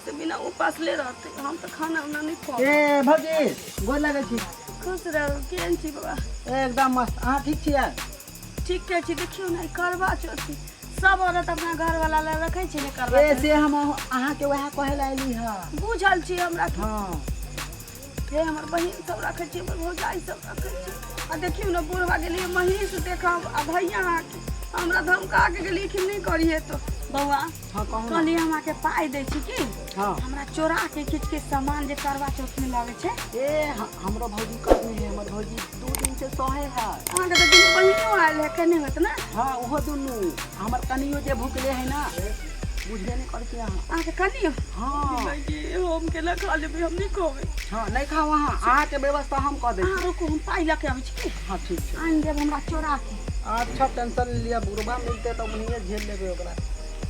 से बिना उपासले रहतै। हम तऽ खाना उना नहि खुआब। ए भौजी, गोर लगै छी। खुश रहू। केहन छी बाबा? एकदम मस्त। अहाँ ठीक छियै? ठीके छी। देखियौ ने, ई करवा चौथ छै। सब औरत अपना घर वाला लए रखै छै ने करवा ए चौथ। से हम अहाँके वएह कहै लए अयली हँ। बुझल छी हमरा कि। हँ। हे, हमर बहिन सब रखै छै, हमर भौजाई सब रखै छै। आ देखियौ ने, बुढ़वा गेलियै महीष देखब आ भैया अहाँके हमरा धमका के गेलियै कि नहि करिहे। तो बौआ, हँ, कहू ने। कहलियै हम अहाँके पाइ दै छी की। हँ। हमरा चोरा के किछु किछु सामान जे करवा चौथ में लगै छै। ए हमरो भौजी करने है। हमर भौजी 2 दिन से सहे है। अहाँके तऽ दुनू बहिनो आयल है, केने होत ने। हाँ, ओहो दुनू। हमर कनियो जे भुखले है ना, बुझबे नहीं करै छी अहाँ। अहाँके कनियो? हाँ। हम केना खा लेबै? हम नहि कहबै। हाँ, नहीं खाओ अहाँ। अहाँके व्यवस्था हम कऽ दै अहाँ छी। रुकू, हम पाइ लऽ के आबै छी की। हाँ, ठीक छै। आनि देब हमरा चोरा के। अच्छा, टेंशन नहीं लिअ। बुढ़बा मिलते तऽ ओनहिए झेल लेबै ओकरा।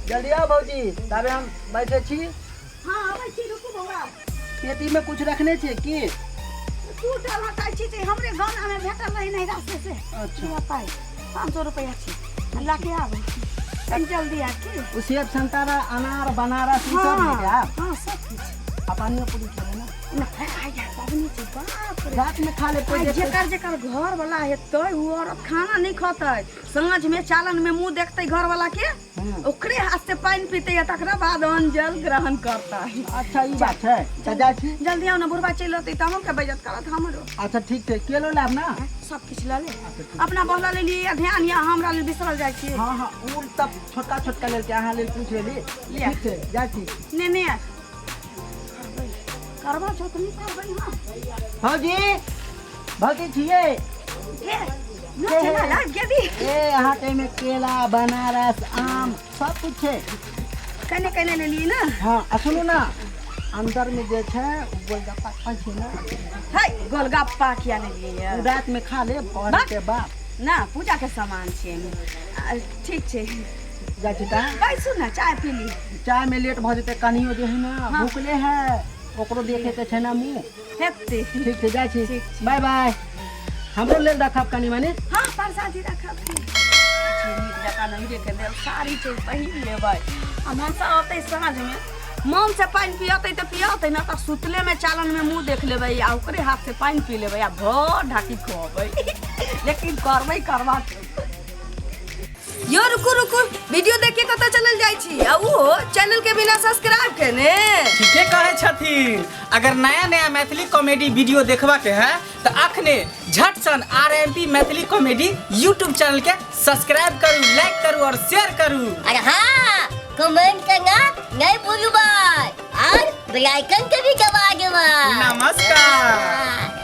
जल्दी आओ भौजी, ताबे हम बैठे छी। हाँ, आबै छी, रुकू बौआ। पेटी में कुछ रखने छियै की? टूटल हटाइ छी जे हमरे गाना में भेटल रही नहीं रास्ते से। अच्छा। लिअ पाइ, 500 रुपैआ छी, लऽ के आबै छी। कनि जल्दी आ की। ओ सेब, संतरा, अनार, बनारस ई सब लेके आब। हाँ, सब किछु। आ पानियो पूरी खेबै ना? ना, आइ यार पबनी छै, बाप रे। रात में खा लेब। आइ जेकर जेकर घर वाला हेतै, ओ औरत खाना नहीं खतै। साँझ में चालन में मुंह देखतै घर वाला के, ओकरे हाथ से पानि पीतै आ तकरा बाद अन्न जल ग्रहण करतै। अच्छा, ई बात छै, तऽ जाइ छी। जल्दी आउ ने, बुढ़बा चलि अतै तऽ हमके बेइज्जत करत हमरो। अच्छा, ठीक छै। केलो लाब ना? सब किछु लऽ ले। अच्छा, ठीक। अपना बहला लेलियै ध्यान या हमरा लेल बिसरल जाइ छियै। हाँ, उ तब छोटका छोटका लेलकै, अहाँ लेल पूछ लेली। लिअ। ठीक छै, जाइ छी। ने ने करवा चौथ नहि करबै? हाँ। भौजी, भौजी छियै? हे, ना चला लाग गेली। ए, अहाँके एहिमे केला, बनारस, आम सब कुछ छै। कने कने लेलियै ने। हाँ, आ सुनू ना, अंदर में जे छै ओ गोलगप्पा खाइ छै ने। है, गोलगप्पा किया लेलियै? ओ रात में खा लेब और के बाप। ना, पूजा के सामान छै एहिमे। ठीक छै। जाइ छी तऽ। बैसू ने, चाय पी ली। चाय में लेट भऽ जेतै। कनियो जे है ना, भूखले है, ओकरो देखे के छै ना मुँह। हेतै। ठीक छै, जाइ छी। ठीक छै। बाय बाय। हमरो लेल रखब कनी मनी। हाँ, प्रसादी रखब की। नीक जकाँ नहीं के देल साड़ी छै, पहिर लेबै आ मनसा अतै साँझमे, मन से पानि पियतै तऽ पियतै, ना तऽ सुतले में चालन में मुँह देख लेबै आ ओकरे हाथ से पानि पी लेबै आ भर ढाकी खुअबै, लेकिन करबै करवा चौथ। यो रुकू रुकू, वीडियो देख के कतऽ चलल जाइ छी आ उहो चैनल के बिना सब्सक्राइब केने? ठीके कहै छथिन। अगर नया नया मैथिली कॉमेडी वीडियो देखबा के है तऽ अखने झट सन RMP Maithili comedy YouTube channel के सब्सक्राइब करू, लाइक करू और शेयर करू। और हाँ, कमेंट करना नहीं भूलू भाई और बेल आइकन के भी दबा देवा। नमस्कार। हाँ।